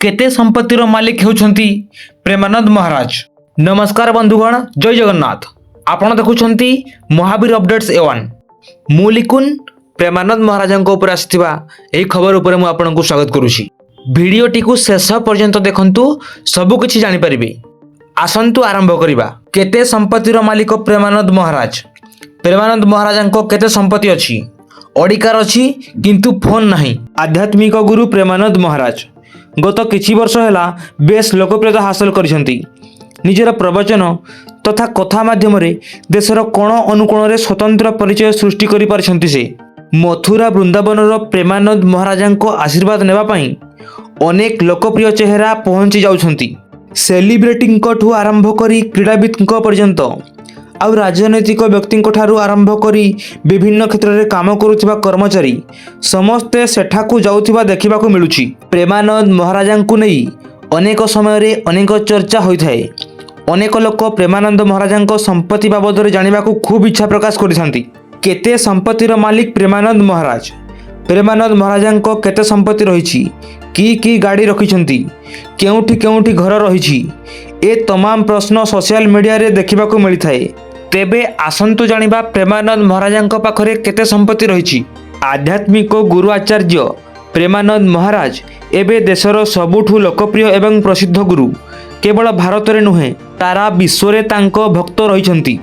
କେତେ ସମ୍ପତ୍ତିର ମାଲିକ ହେଉଛନ୍ତି ପ୍ରେମାନନ୍ଦ ମହାରାଜ? ନମସ୍କାର ବନ୍ଧୁଗଣ, ଜୟ ଜଗନ୍ନାଥ। ଆପଣ ଦେଖୁଛନ୍ତି ମହାବୀର ଅପଡେଟ୍ସ ଏ1। ମୁଁ ଲିକୁନ। ପ୍ରେମାନନ୍ଦ ମହାରାଜଙ୍କ ଉପରେ ଆସିଥିବା ଏହି ଖବର ଉପରେ ମୁଁ ଆପଣଙ୍କୁ ସ୍ୱାଗତ କରୁଛି। ଭିଡ଼ିଓଟିକୁ ଶେଷ ପର୍ଯ୍ୟନ୍ତ ଦେଖନ୍ତୁ, ସବୁକିଛି ଜାଣିପାରିବେ। ଆସନ୍ତୁ ଆରମ୍ଭ କରିବା। କେତେ ସମ୍ପତ୍ତିର ମାଲିକ ପ୍ରେମାନନ୍ଦ ମହାରାଜ? ପ୍ରେମାନନ୍ଦ ମହାରାଜଙ୍କ କେତେ ସମ୍ପତ୍ତି ଅଛି? ଅଡି କାର ଅଛି, କିନ୍ତୁ ଫୋନ୍ ନାହିଁ। ଆଧ୍ୟାତ୍ମିକ ଗୁରୁ ପ୍ରେମାନନ୍ଦ ମହାରାଜ ଗତ କିଛି ବର୍ଷ ହେଲା ବେଶ ଲୋକପ୍ରିୟତା ହାସଲ କରିଛନ୍ତି। ନିଜର ପ୍ରବଚନ ତଥା କଥା ମାଧ୍ୟମରେ ଦେଶର କୋଣ ଅନୁକୋଣରେ ସ୍ୱତନ୍ତ୍ର ପରିଚୟ ସୃଷ୍ଟି କରିପାରିଛନ୍ତି ସେ। ମଥୁରା ବୃନ୍ଦାବନର ପ୍ରେମାନନ୍ଦ ମହାରାଜାଙ୍କ ଆଶୀର୍ବାଦ ନେବା ପାଇଁ ଅନେକ ଲୋକପ୍ରିୟ ଚେହେରା ପହଞ୍ଚି ଯାଉଛନ୍ତି। ସେଲିବ୍ରିଟିଙ୍କଠୁ ଆରମ୍ଭ କରି କ୍ରୀଡ଼ାବିତ୍ଙ୍କ ପର୍ଯ୍ୟନ୍ତ, ଆଉ ରାଜନୈତିକ ବ୍ୟକ୍ତିଙ୍କ ଠାରୁ ଆରମ୍ଭ କରି ବିଭିନ୍ନ କ୍ଷେତ୍ରରେ କାମ କରୁଥିବା କର୍ମଚାରୀ, ସମସ୍ତେ ସେଠାକୁ ଯାଉଥିବା ଦେଖିବାକୁ ମିଳୁଛି। ପ୍ରେମାନନ୍ଦ ମହାରାଜାଙ୍କୁ ନେଇ ଅନେକ ସମୟରେ ଅନେକ ଚର୍ଚ୍ଚା ହୋଇଥାଏ। ଅନେକ ଲୋକ ପ୍ରେମାନନ୍ଦ ମହାରାଜାଙ୍କ ସମ୍ପତ୍ତି ବାବଦରେ ଜାଣିବାକୁ ଖୁବ୍ ଇଚ୍ଛା ପ୍ରକାଶ କରିଥାନ୍ତି। କେତେ ସମ୍ପତ୍ତିର ମାଲିକ ପ୍ରେମାନନ୍ଦ ମହାରାଜ? ପ୍ରେମାନନ୍ଦ ମହାରାଜାଙ୍କ କେତେ ସମ୍ପତ୍ତି ରହିଛି? କି କି ଗାଡ଼ି ରଖିଛନ୍ତି? କେଉଁଠି କେଉଁଠି ଘର ରହିଛି? ଏ ତମାମ ପ୍ରଶ୍ନ ସୋସିଆଲ ମିଡ଼ିଆରେ ଦେଖିବାକୁ ମିଳିଥାଏ। ତେବେ ଆସନ୍ତୁ ଜାଣିବା ପ୍ରେମାନନ୍ଦ ମହାରାଜାଙ୍କ ପାଖରେ କେତେ ସମ୍ପତ୍ତି ରହିଛି। ଆଧ୍ୟାତ୍ମିକ ଗୁରୁ ଆଚାର୍ଯ୍ୟ ପ୍ରେମାନନ୍ଦ ମହାରାଜ ଏବେ ଦେଶର ସବୁଠୁ ଲୋକପ୍ରିୟ ଏବଂ ପ୍ରସିଦ୍ଧ ଗୁରୁ। କେବଳ ଭାରତରେ ନୁହେଁ, ସାରା ବିଶ୍ୱରେ ତାଙ୍କ ଭକ୍ତ ରହିଛନ୍ତି।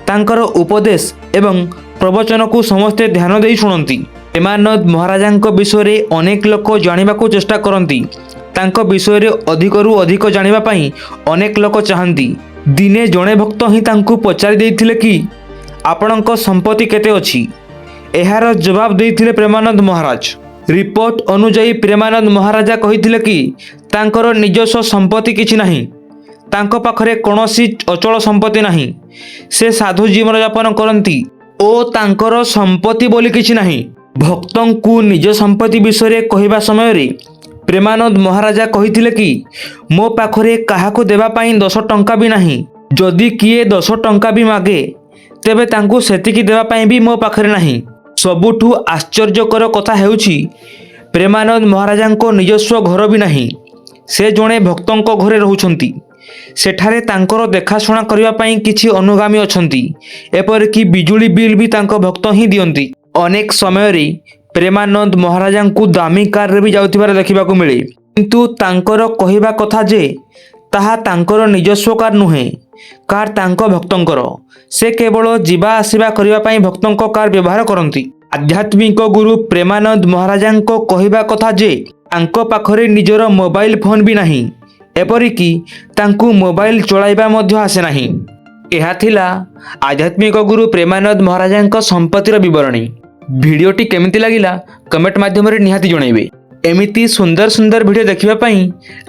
ତାଙ୍କର ଉପଦେଶ ଏବଂ ପ୍ରବଚନକୁ ସମସ୍ତେ ଧ୍ୟାନ ଦେଇ ଶୁଣନ୍ତି। ପ୍ରେମାନନ୍ଦ ମହାରାଜାଙ୍କ ବିଷୟରେ ଅନେକ ଲୋକ ଜାଣିବାକୁ ଚେଷ୍ଟା କରନ୍ତି। ତାଙ୍କ ବିଷୟରେ ଅଧିକରୁ ଅଧିକ ଜାଣିବା ପାଇଁ ଅନେକ ଲୋକ ଚାହାନ୍ତି। ଦିନେ ଜଣେ ଭକ୍ତ ହିଁ ତାଙ୍କୁ ପଚାରି ଦେଇଥିଲେ କି ଆପଣଙ୍କ ସମ୍ପତ୍ତି କେତେ ଅଛି? ଏହାର ଜବାବ ଦେଇଥିଲେ ପ୍ରେମାନନ୍ଦ ମହାରାଜ। ରିପୋର୍ଟ ଅନୁଯାୟୀ, ପ୍ରେମାନନ୍ଦ ମହାରାଜା କହିଥିଲେ କି ତାଙ୍କର ନିଜସ୍ୱ ସମ୍ପତ୍ତି କିଛି ନାହିଁ। ତାଙ୍କ ପାଖରେ କୌଣସି ଅଚଳ ସମ୍ପତ୍ତି ନାହିଁ। ସେ ସାଧୁ ଜୀବନଯାପନ କରନ୍ତି ଓ ତାଙ୍କର ସମ୍ପତ୍ତି ବୋଲି କିଛି ନାହିଁ। ଭକ୍ତଙ୍କୁ ନିଜ ସମ୍ପତ୍ତି ବିଷୟରେ କହିବା ସମୟରେ ପ୍ରେମାନନ୍ଦ ମହାରାଜା କହିଥିଲେ କି ମୋ ପାଖରେ କାହାକୁ ଦେବା ପାଇଁ 10 ଟଙ୍କା ବି ନାହିଁ। ଯଦି କିଏ 10 ଟଙ୍କା ବି ମାଗେ, ତେବେ ତାଙ୍କୁ ସେତିକି ଦେବା ପାଇଁ ବି ମୋ ପାଖରେ ନାହିଁ। ସବୁଠୁ ଆଶ୍ଚର୍ଯ୍ୟକର କଥା ହେଉଛି, ପ୍ରେମାନନ୍ଦ ମହାରାଜାଙ୍କ ନିଜସ୍ୱ ଘର ବି ନାହିଁ। ସେ ଜଣେ ଭକ୍ତଙ୍କ ଘରେ ରହୁଛନ୍ତି। ସେଠାରେ ତାଙ୍କର ଦେଖାଶୁଣା କରିବା ପାଇଁ କିଛି ଅନୁଗାମୀ ଅଛନ୍ତି। ଏପରିକି ବିଜୁଳି ବିଲ୍ ବି ତାଙ୍କ ଭକ୍ତ ହିଁ ଦିଅନ୍ତି। ଅନେକ ସମୟରେ ପ୍ରେମାନନ୍ଦ ମହାରାଜାଙ୍କୁ ଦାମୀ କାରରେ ବି ଯାଉଥିବାର ଦେଖିବାକୁ ମିଳେ। କିନ୍ତୁ ତାଙ୍କର କହିବା କଥା ଯେ ତାହା ତାଙ୍କର ନିଜସ୍ୱ କାର୍ ନୁହେଁ, କାର୍ ତାଙ୍କ ଭକ୍ତଙ୍କର। ସେ କେବଳ ଯିବା ଆସିବା କରିବା ପାଇଁ ଭକ୍ତଙ୍କ କାର୍ ବ୍ୟବହାର କରନ୍ତି। ଆଧ୍ୟାତ୍ମିକ ଗୁରୁ ପ୍ରେମାନନ୍ଦ ମହାରାଜାଙ୍କ କହିବା କଥା ଯେ ତାଙ୍କ ପାଖରେ ନିଜର ମୋବାଇଲ ଫୋନ୍ ବି ନାହିଁ। ଏପରିକି ତାଙ୍କୁ ମୋବାଇଲ ଚଳାଇବା ମଧ୍ୟ ଆସେ ନାହିଁ। ଏହା ଥିଲା ଆଧ୍ୟାତ୍ମିକ ଗୁରୁ ପ୍ରେମାନନ୍ଦ ମହାରାଜାଙ୍କ ସମ୍ପତ୍ତିର ବିବରଣୀ। ଭିଡ଼ିଓଟି କେମିତି ଲାଗିଲା, କମେଣ୍ଟ ମାଧ୍ୟମରେ ନିହାତି ଜଣାଇବେ। ଏମିତି ସୁନ୍ଦର ସୁନ୍ଦର ଭିଡ଼ିଓ ଦେଖିବା ପାଇଁ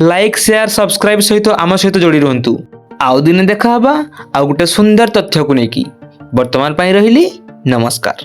ଲାଇକ୍, ସେୟାର, ସବସ୍କ୍ରାଇବ୍ ସହିତ ଆମ ସହିତ ଯୋଡ଼ି ରୁହନ୍ତୁ। ଆଉ ଦିନେ ଦେଖା ହେବା ଆଉ ଗୋଟେ ସୁନ୍ଦର ତଥ୍ୟକୁ ନେଇକି। ବର୍ତ୍ତମାନ ପାଇଁ ରହିଲି, ନମସ୍କାର।